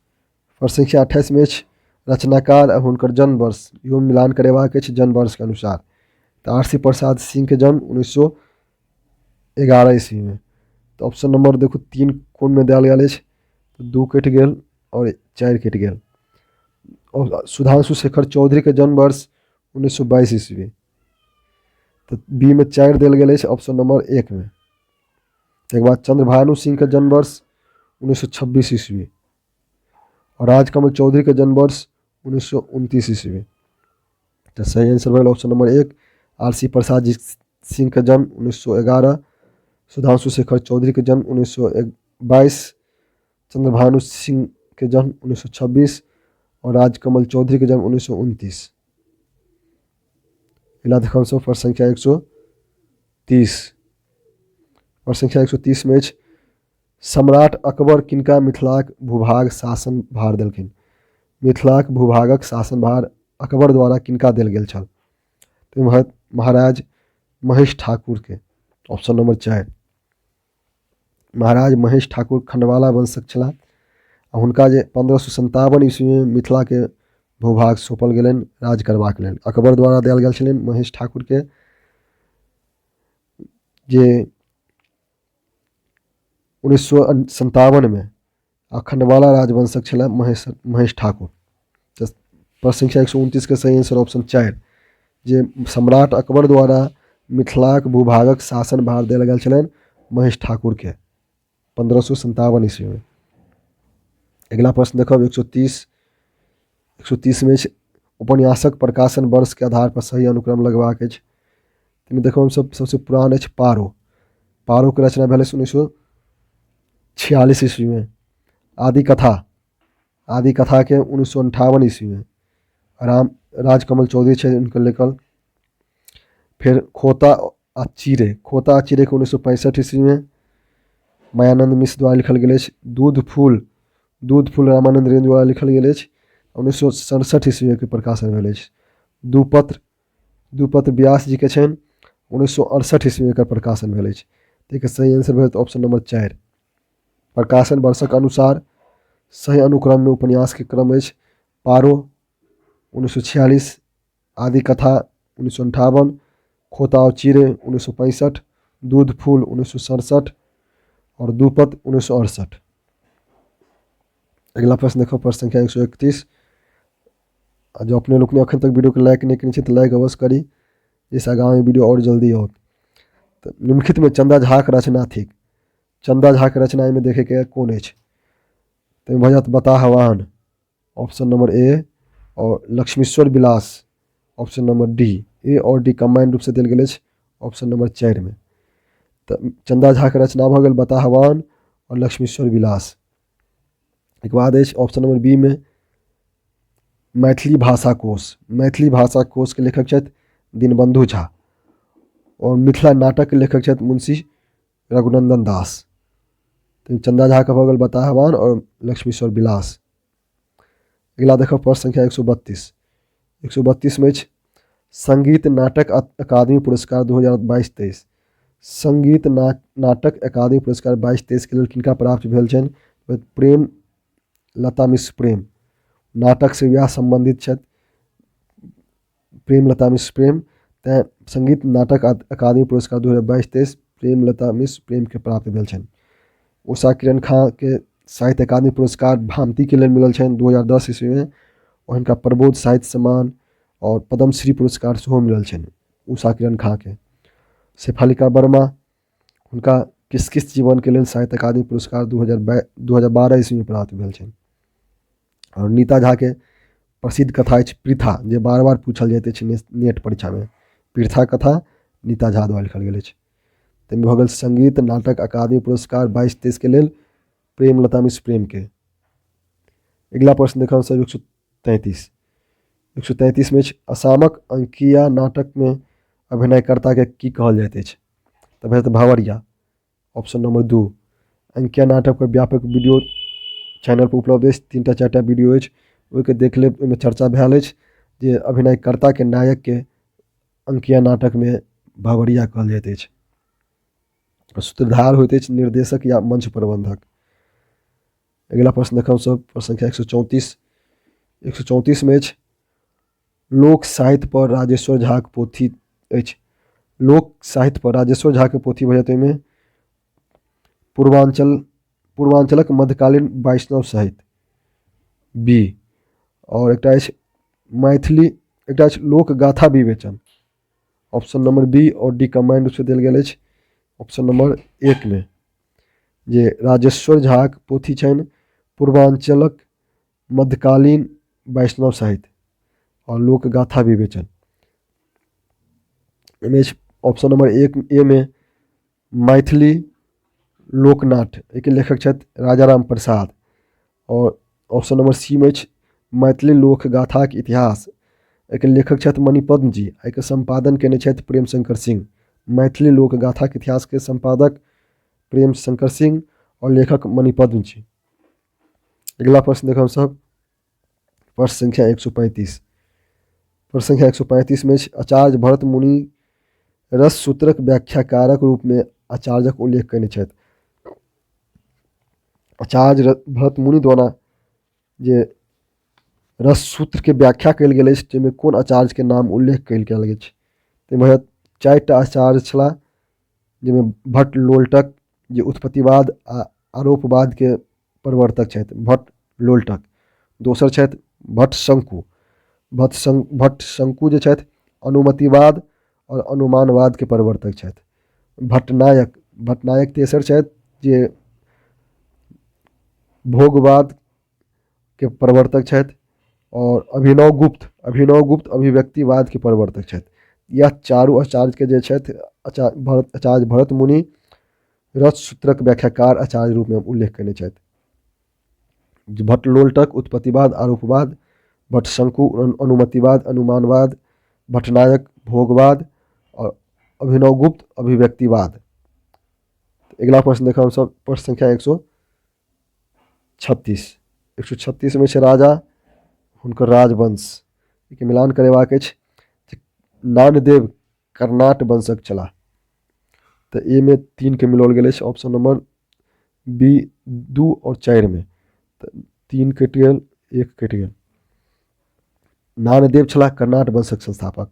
प्रश्न संख्या 28 में अछि रचनाकार आ हुनकर जन्म वर्ष, इहो मिलान करेबाक अछि जन्म वर्षके अनुसार। तऽ आर सी प्रसाद सिंह के जन्म 1911 ईस्वी में। तऽ ऑप्शन नंबर देखू 3 कोनमे देल गेल अछि, तऽ 2 कटि गेल आओर 4 कटि गेल। और सुधांशु शेखर चौधरी के जन्म वर्ष 1922 ईस्वी, तऽ बी में 4 देल गेल अछि ऑप्शन नंबर 1 में। तकर बाद चंद्रभानु सिंह के जन्म वर्ष 1926 ईस्वी और राजकमल चौधरी के जन्म वर्ष 1929 ईस्वी। तऽ सही आंसर भेल option number 1, R C Prasad ji Singh के जन्म 1911, सुधांशु शेखर चौधरी के जन्म 1922, चंद्रभानु सिंह के जन्म 1926 और राजकमल चौधरी के जन्म 1929। अगिला देखब हमसब प्रश्न संख्या 130। प्रश्न संख्या 130 में अछि सम्राट अकबर किनका मिथिलाक भूभाग शासन भार देलखिन? मिथिलाक भूभागक शासन भार अकबर द्वारा किनका देल गेल छल? तऽ महाराज महेश ठाकुरके, ऑप्शन नंबर 4। महाराज महेश ठाकुर खंडवाला वंशक छलाह आ हुनका जे 1557 ईस्वीमे मिथिलाके भूभाग सौंपल गेलनि राज करबाक लेल, अकबर द्वारा देल गेल छलनि महेश ठाकुरके, जे 1957मे आ खंडवाला राजवंशक छलाह महेश महेश ठाकुर। तऽ प्रश्न संख्या 129के सही आंसर ऑप्शन 4, जे सम्राट अकबर द्वारा मिथिलाक भूभागक शासन भार देल गेल छलनि महेश ठाकुरके 1557 ईस्वीमे। अगिला प्रश्न देखब 130। 130मे अछि उपन्यासक प्रकाशन वर्षके आधार पर सही अनुक्रम लगबाक अछि। ताहिमे देखब हमसभ सबसँ पुरान अछि पारो। पारोके रचना भेल अछि 1946 ईस्वीमे। आदिकथा, आदिकथाके 1958 ईस्वीमे राम राजकमल चौधरी छथि हुनकर लिखल। फेर खोता आ चिड़ै, खोता आ चिड़ैके 1965 ईस्वीमे मायानन्द मिश्र द्वारा लिखल गेल अछि। दूध फूल, दूध फूल रामानन्द रेणु द्वारा लिखल गेल अछि, 1967 ईस्वीमे एकर प्रकाशन भेल अछि। दू पत्र, दू पत्र व्यास जीके छनि, 1968 ईस्वीमे एकर प्रकाशन भेल अछि। तऽ एकर सही आंसर भेल ऑप्शन नंबर 4। प्रकाशन वर्षक अनुसार सही अनुक्रममे उपन्यासके क्रम अछि पारो 1946, आदिकथा 1958, खोता और चिड़ै 1965, दूध फूल 1967 और दूपत 1968। अगिला प्रश्न देखो, प्रश्न संख्या 131। आ जँ अपने लोकनि एखन तक वीडियोके लाइक नहि केने छी तऽ लाइक अवश्य करी, जाहिसँ आगाँ वीडियो आओर जल्दी आओत। तऽ निम्नलिखितमे चन्दा झाक रचना थिक। चन्दा झाके रचना एहिमे देखैके कोन अछि? तऽ भऽ जायत बताहवान, ऑप्शन नंबर ए, और Lakshmishwar Vilas, option number D. A और डी कम्बाइंड रूपसँ देल गेल अछि ऑप्शन नंबर 4मे। तऽ चन्दा झाके रचना भऽ गेल बताहवान और लक्ष्मीश्वर विलास। एहिके बाद अछि ऑप्शन नंबर बी मे मैथिली भाषा कोश। मैथिली भाषा कोशके लेखक छथि दीनबंधु झा और मिथिला नाटकके लेखक छथि मुंशी रघुनंदन दास। तऽ चन्दा झाके भऽ गेल बताहवान आओर लक्ष्मीश्वर विलास। अगिला देखब प्रश्न संख्या 132। 132मे अछि संगीत नाटक अकादमी पुरस्कार 2022-23। संगीत नाटक अकादमी पुरस्कार 22-23 के लेल किनका प्राप्त भेल छनि? प्रेम लता मिश्र प्रेम। नाटकसँ विवाह सम्बन्धित छथि प्रेम लता मिश्र प्रेम, तैँ संगीत नाटक अकादमी पुरस्कार 2022-23 प्रेम लता मिश्र प्रेमके प्राप्त भेल छनि। उषा किरण खाँके साहित्य अकादमी पुरस्कार भामतीके लेल मिलल छनि 2010 ईस्वीमे और हिनका प्रबोध साहित्य सम्मान और पद्मश्री पुरस्कार सेहो मिलल छनि उषा किरण खाँके। शेफालिका वर्मा हुनका किस किस जीवनके लेल साहित्य अकादमी पुरस्कार 2012 ईस्वीमे प्राप्त भेल छनि। आओर नीता झाके प्रसिद्ध कथा अछि पृथा, जे बार बार पूछल जाइत अछि नेट परीक्षामे। पृथा कथा नीता झा द्वारा लिखल गेल अछि। ताहिमे भऽ गेल संगीत नाटक अकादमी पुरस्कार 22-23के लेल प्रेमलता मिश्र प्रेमके। अगिला प्रश्न देखब सब 133। 133मे अछि असामक अंकिया नाटकमे अभिनयकर्ताके की कहल जाइत अछि? तऽ भऽ जेतै भावरिया, ऑप्शन नंबर 2। अंकिया नाटकपर व्यापक वीडियो चैनलपर उपलब्ध अछि, 3टा 4टा वीडियो अछि, ओहिके देख लेब। ओहिमे चर्चा भेल अछि जे अभिनयकर्ताके नायकके अंकिया नाटकमे भावरिया कहल जाइत अछि। सूत्रधार होइत अछि निर्देशक या मंच प्रबंधक। अगिला प्रश्न देखब सब, प्रश्न संख्या 134। 134मे अछि लोक साहित्य पर राजेश्वर झाक पोथी अछि। लोक साहित्य पर राजेश्वर झाके पोथी भऽ जायत ओहिमे पूर्वांचल, पूर्वांचलक मध्यकालीन वैष्णव साहित्य बी, और एकटा अछि मैथिली, एकटा अछि लोकगाथा विवेचन, ऑप्शन नंबर बी और डी कम्बाइंड रूपसँ देल गेल अछि ऑप्शन नंबर 1मे, जे राजेश्वर झाक पोथी छनि पूर्वांचलक मध्यकालीन वैष्णव साहित्य और लोकगाथा विवेचन। एहिमे अछि ऑप्शन नंबर 1 ए मे मैथिली लोकनाट्य, एहिके लेखक छथि राजाराम प्रसाद, और ऑप्शन नंबर सी मे अछि मैथिली लोकगाथाक इतिहास, एहिके लेखक छथि मणिपद्म जी, एहिके सम्पादन कयने छथि प्रेमशंकर सिंह। मैथिली लोकगाथाक इतिहासके सम्पादक प्रेमशंकर सिंह और लेखक मणिपद्म जी। अगिला प्रश्न देखब सब, प्रश्न संख्या 135। प्रश्न संख्या 135 मे अछि, आचार्य भरत मुनि रस सूत्रक व्याख्याकारक रूपमे आचार्यक उल्लेख कयने छथि। आचार्य भरत मुनि द्वारा जे रस सूत्रके व्याख्या कयल गेल अछि ताहिमे कोन आचार्यके नाम उल्लेख कयल गेल अछि? ताहिमे 4टा आचार्य छलाह, जाहिमे भट्ट लोल्टक जे उत्पत्तिवाद आ आरोपवादके प्रवर्तक छथि, भट्ट लोल्टक। दोसर छथि भट्ट शंकु। भट्ट शंकु जे छथि अनुमतिवाद आओर अनुमानवादके प्रवर्तक छथि। भट्टनायक तेसर छथि जे भोगवादके प्रवर्तक छथि। आओर अभिनव गुप्त अभिव्यक्तिवादके प्रवर्तक छथि। इएह चारू आचार्यके जे छथि आचार्य भरत मुनि रस सूत्रक व्याख्याकार आचार्य रूपमे उल्लेख कयने छथि। भट्टलोल्टक उत्पत्तिवाद आरोपवाद, भट्टशंकु अनुमतिवाद अनुमानवाद, भट्टनायक भोगवाद आओर अभिनवगुप्त अभिव्यक्तिवाद। अगिला प्रश्न देखब हमसभ प्रश्न संख्या 136। 136 मे छै राजा हुनकर राजवंश, एहिके मिलान करेबाक अछि। नानदेव कर्नाट वंशक छलाह, तऽ ए मे 3 के मिलाओल गेल अछि, ऑप्शन नंबर बी 2 आओर 4 मे, तऽ 3 कटि गेल, 1 कटि गेल। नानदेव छलाह कर्नाट वंशक संस्थापक।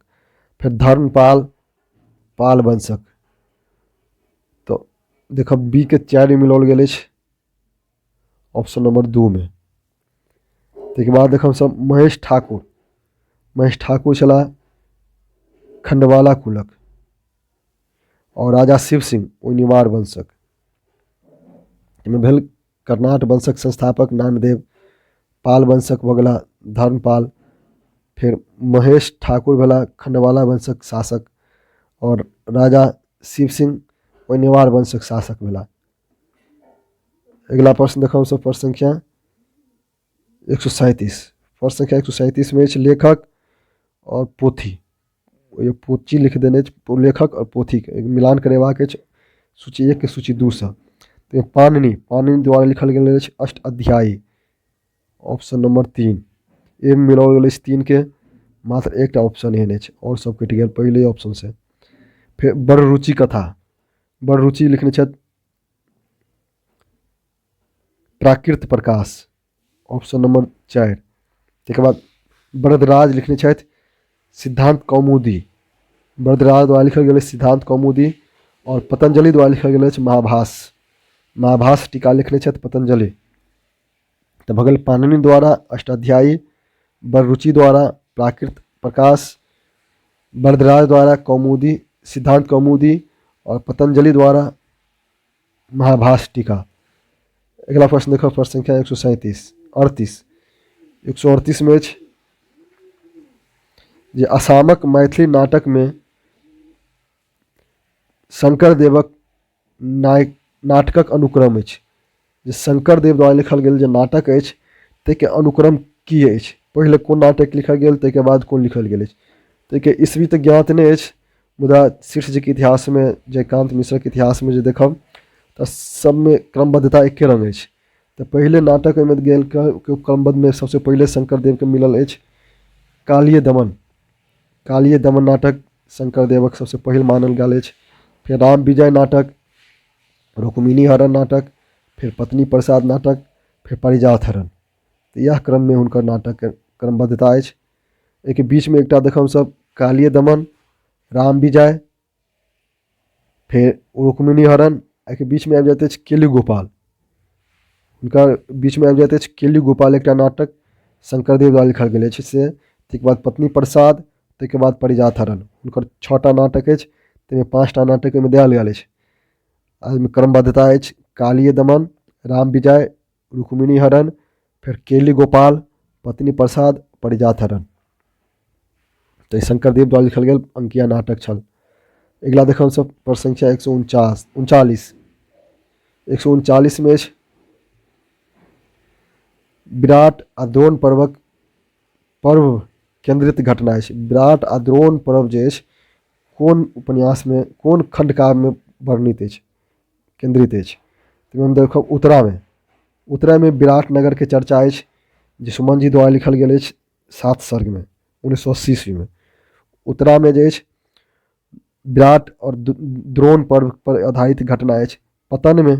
फेर धर्मपाल पाल वंशक, तऽ देखब बी के 4 मिलाओल गेल अछि, ऑप्शन नंबर 2 मे। ताहिके बाद देखब सब महेश ठाकुर। महेश ठाकुर छलाह खंडवाला कुलक और राजा शिव सिंह ओइनिवार वंशक। एहिमे भेल कर्नाट वंशक संस्थापक नानदेव, पाल वंशक भऽ गेला धर्मपाल, फेर महेश ठाकुर भेला खंडवाला वंशक शासक और राजा शिव सिंह ओइनिवार वंशक शासक भेला। अगिला प्रश्न देखब सब प्रश्न संख्या 137। प्रश्न संख्या 137 मे अछि लेखक और पोथी। ओहि पोथी लिख देने अछि, लेखक और पोथीके मिलान करेबाक अछि सूची 1 के सूची 2 सँ। तऽ पाणिनि द्वारा लिखल गेल अछि अष्ट अध्यायी, ऑप्शन नंबर 3। ए मे मिलाओल गेल अछि 3 के, मात्र एकटा ऑप्शन एहन अछि और सब कटि गेल पहिले ऑप्शन से। फेर बड़ रुचि कथा, बड़ रुचि लिखने छथि प्राकृत प्रकाश, ऑप्शन नंबर 4। तकर बाद वरदराज लिखने छथि सिद्धांत कौमुदी, वरदराज द्वारा लिखल गेल सिद्धांत कौमुदी। और पतंजलि द्वारा लिखल गेल अछि महाभास, महाभास टीका लिखने छथि पतंजलि। तऽ भऽ गेल पाणिनि द्वारा अष्टाध्यायी, बररुचि द्वारा प्राकृत प्रकाश, वरदराज द्वारा कौमुदी, सिद्धांत कौमुदी और पतंजलि द्वारा महाभास टीका। अगिला प्रश्न देखो प्रश्न संख्या 137, 38। 138 में अछि जे आसामक मैथिली नाटक में शंकरदेवक नाटकक अनुक्रम अछि। जे शंकरदेव द्वारा लिखल गेल जे नाटक अछि ताहिके अनुक्रम की अछि, पहिले कोन नाटक लिखल गेल ताहिके बाद कोन लिखल गेल अछि, ताहिके ईस्वी तऽ ज्ञात नहि अछि, मुदा शीर्षजीके इतिहासमे जयकान्त मिश्रक इतिहासमे जे देखब तऽ सबमे क्रमबद्धता एके रङ्ग अछि। तऽ पहिले नाटक ओहिमे गेल क्रमबद्धमे सबसँ पहिले शंकरदेवके मिलल अछि कालिय दमन। कालिय दमन नाटक शंकरदेवक सबसँ पहिल मानल गेल अछि। फेर राम विजय नाटक, रुक्मिणी हरण नाटक, फेर पत्नी प्रसाद नाटक, फेर पारिजात हरण। तऽ इएह क्रममे हुनकर नाटकके क्रमबद्धता अछि। एहिके बीचमे एकटा देखब हमसभ कालिय दमन, राम विजय, फेर रुक्मिणी हरण, एहिके बीचमे आबि जाइत अछि केली गोपाल। हुनकर बीचमे आबि जाइत अछि केली गोपाल एकटा नाटक शंकरदेव द्वारा लिखल गेल अछि से। ताहिके बाद पत्नी प्रसाद, ताहिके बाद पारिजात हरण। हुनकर 6टा नाटक अछि, ताहिमे 5टा नाटक ओहिमे देल गेल अछि। एहिमे क्रमबद्धता अछि कालिय दमन, राम विजय, रुक्मिणी हरण, फेर केली गोपाल, पत्नी प्रसाद, पारिजात हरण। तऽ ई शंकरदेव द्वारा लिखल गेल अंकिया नाटक छल। अगिला देखब हमसभ प्रश्न संख्या 149, 39। 139 मे अछि विराट आ द्रोण पर्वक पर्व केन्द्रित घटना अछि। विराट आ द्रोण पर्व जे अछि कोन उपन्यासमे, कोन खण्डकाव्यमे वर्णित अछि, केन्द्रित अछि? तऽ हम देखब उत्तरामे। उत्तरामे विराट नगरके चर्चा अछि जे सुमन जी द्वारा लिखल गेल अछि 7 सर्गमे। 1980 ईस्वीमे। उत्तरामे जे अछि विराट आओर द्रोण पर्व पर आधारित घटना अछि। पतनमे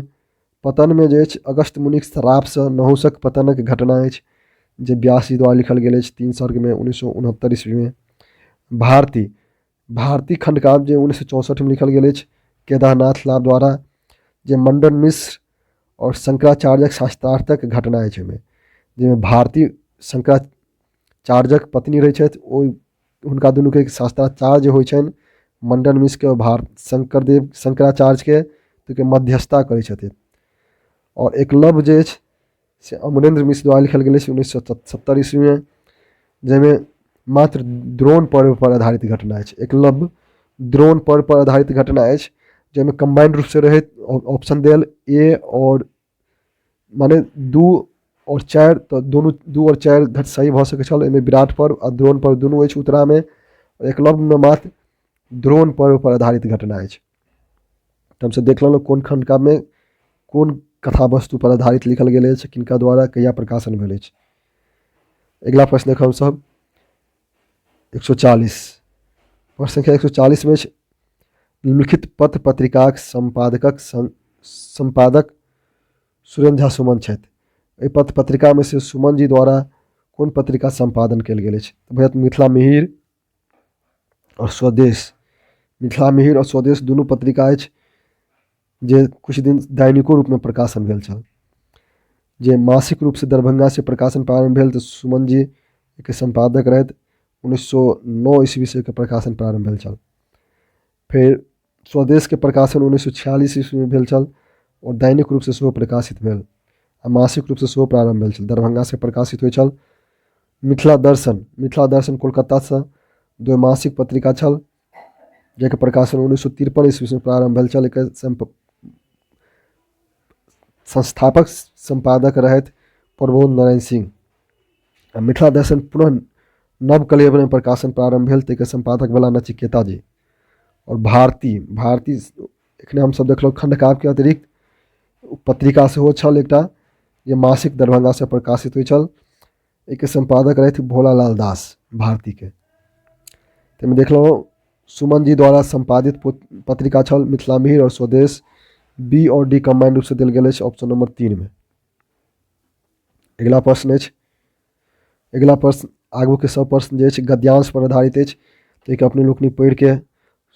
पतनमे जे अछि अगस्त मुनिक श्रापसँ नहुषक पतनक घटना अछि जे व्यास जी द्वारा लिखल गेल अछि 3 सर्गमे 1969 ईस्वीमे। भारती भारती खण्डकाव्य जे 1964मे लिखल गेल अछि केदारनाथ लाभ द्वारा, जे मण्डन मिश्र आओर शंकराचार्यक शास्त्रार्थक घटना अछि ओहिमे, जाहिमे भारती शंकराचार्यक पत्नी रहै छथि, ओ हुनका दुनूके शास्त्राचार्य जे होइ छनि मण्डन मिश्रके भार शंकरदेव शंकराचार्यके ताहिके मध्यस्थता करै छथिन। आओर एकलव्य जे अछि से अमरेन्द्र मिश्र द्वारा लिखल गेल अछि 1970 ईस्वीमे, जाहिमे मात्र द्रोण पर्वपर आधारित घटना अछि। एकलव्य द्रोण पर्वपर आधारित घटना अछि जाहिमे कम्बाइंड रूपसँ रहैत ऑप्शन देल ए आओर माने 2 आओर 4, तऽ दुनू 2 आओर 4 घट सही भऽ सकै छल। एहिमे विराट पर्व आ द्रोण पर्व दुनू अछि उत्तरामे। एकलव्यमे मात्र द्रोण पर्वपर आधारित घटना अछि। तऽ हमसभ देख लेलहुँ कोन खण्डकाव्यमे कोन कथा वस्तुपर आधारित लिखल गेल अछि, किनका द्वारा, कहिया प्रकाशन भेल अछि। अगिला प्रश्न देखब हमसभ 140 प्रश्न संख्या 140 मे अछि निम्नलिखित पत्र पत्रिकाक सम्पादकक सम्पादक सुरेन्द्र झा सुमन छथि। एहि पत्र पत्रिकामे से सुमन जी द्वारा कोन पत्रिका सम्पादन कयल गेल अछि? तऽ भैया मिथिला मिहिर आओर स्वदेश। मिथिला मिहिर आओर स्वदेश दुनू पत्रिका अछि जे किछु दिन दैनिको रूपमे प्रकाशन भेल छल, जे मासिक रूपसँ दरभंगासँ प्रकाशन प्रारम्भ भेल तऽ सुमन जी एहिके सम्पादक रहथि। 1909 ईस्वीसँ एकर प्रकाशन प्रारम्भ भेल छल। फेर स्वदेशके प्रकाशन 1946 ईस्वीमे भेल छल आओर दैनिक रूपसँ सेहो प्रकाशित भेल आ मासिक रूपसँ सेहो प्रारम्भ भेल छल, दरभंगासँ प्रकाशित होइ छल। मिथिला दर्शन, मिथिला दर्शन कोलकातासँ द्वैमासिक पत्रिका छल जाहिके प्रकाशन 1953 ईस्वीसँ प्रारम्भ भेल छल। एकर संस्थापक सम्पादक रहथि प्रबोध नारायण सिंह। आ मिथिला दर्शन पुनः नव कलेवरमे प्रकाशन प्रारम्भ भेल, ताहिके सम्पादक भेला नचिकेता जी। आओर भारती, भारती एखने हमसभ देखलहुँ खण्डकाव्यके अतिरिक्त पत्रिका सेहो छल एकटा जे मासिक दरभंगासँ प्रकाशित होइ छल। एहिके सम्पादक रहथि भोलालाल दास भारतीके। ताहिमे देखलहुँ सुमन जी द्वारा सम्पादित पत्रिका छल मिथिला मिहिर आओर स्वदेश। बी आओर डी कम्बाइंड रूपसँ देल गेल अछि ऑप्शन नंबर 3 मे। अगिला प्रश्न अछि, अगिला प्रश्न आगूके सब प्रश्न जे अछि गद्यांश पर आधारित अछि, ताहिके अपने लोकनि पढ़िके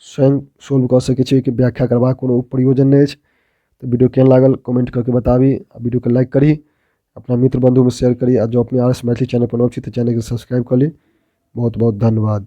स्वयं सोल्व कऽ सकै छी, ओहिके व्याख्या करबाक कोनो प्रयोजन नहि अछि। तऽ वीडियो केहन लागल कमेंट कऽ के बताबी आ वीडियोके लाइक करी, अपना मित्र बन्धुमे शेयर करी आ जँ अपने आर एस मैथिली चैनल पर नव छी तऽ चैनलके सब्सक्राइब कऽ ली। बहुत बहुत धन्यवाद।